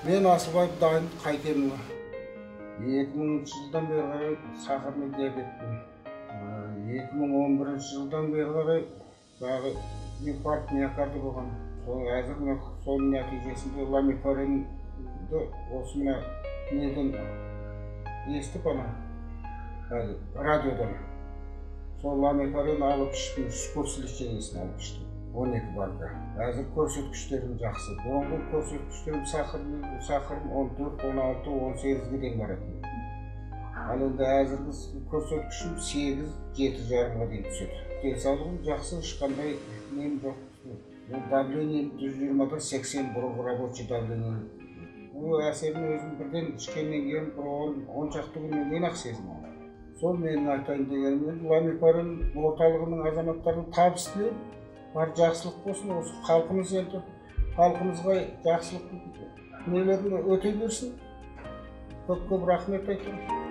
Мен Асылбаев Дайын Қайтемұлы. 2000 жылдан бері қарай сахарный диабетпін. 2011 жылдан бері қарай тағы инфаркт миокарда болған. Сол әзір мына соның нәтижесінде ламифаринді осы мына неден естіп, ана радиодан сол ламифарин алып іштім, үш курс лечениесін алып іштім, 12 банка. Әзір көрсеткіштерім жақсы. Бұрынғы көрсеткіштерім сахарым 14, 16, 18-ге дейін баратын. Ал енді әзіргі көрсеткішім 8, 7,5-ға дейін түседі. Денсаулығым жақсы, ешқандай нем жоқ. Давлением 120-да 80, бұрынғы рабочий давлением. Ол әсерін өзім бірден ішкеннен кейін бір 10 шақты күннен кейін ақ сезінемін. Сол менің айтайын дегенім, енді ламифарин орталығының азаматтарына табыс тілеймін. Бар жақсылық болсын, осы халқымыз, енді халқымызға жақсылық нелерін өте берсін. Көп көп рахмет айтамын.